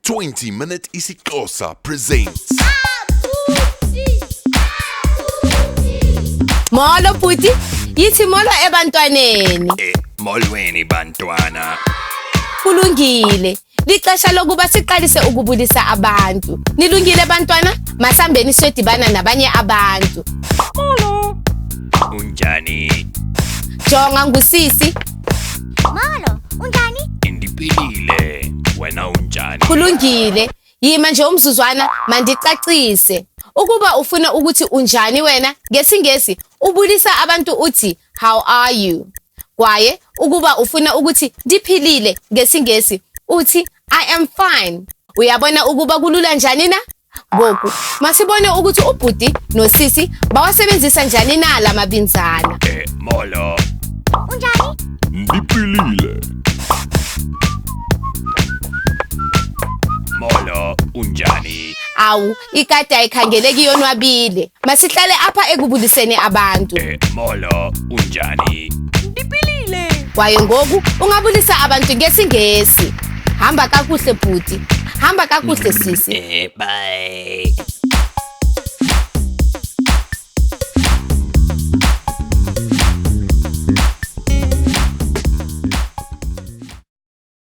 20 Minute isiXhosa presents. Molo bhuti, yithi molo ebantwaneni. Molweni bantwana. Kulungile. Lixesha lokuba siqalise ukubulisa abantu. Nilungile bantwana? Masambeni siyodibana nabanye abantu. Molo. Unjani? Jonga ngusisi. Molo, unjani? Ndiphilile. Wena unjani? Kulungile. Yima nje umzuzwana mandicacise. Ukuba ufuna ukuthi unjani wena ngesiNgesi ubulisa abantu uthi how are you? Kwaye ukuba ufuna ukuthi ndiphilile ngesiNgesi uthi I am fine. Uyabona ukuba kulula njani na? Ngoku masibone ukuthi ubhuti nosisi bawasebenzisa njani na la mabinzana. Molo. Unjani? Ndiphilile. Molo, unjani? Awu, ikati ayikhangeleki yonwabile. Masihlale apha ekubuliseni abantu. Molo, unjani? Kwaye ngoku ungabulisa abantu ngesiNgesi. Hamba kakuhle bhuti. Hamba kakuhle sisi. Bye.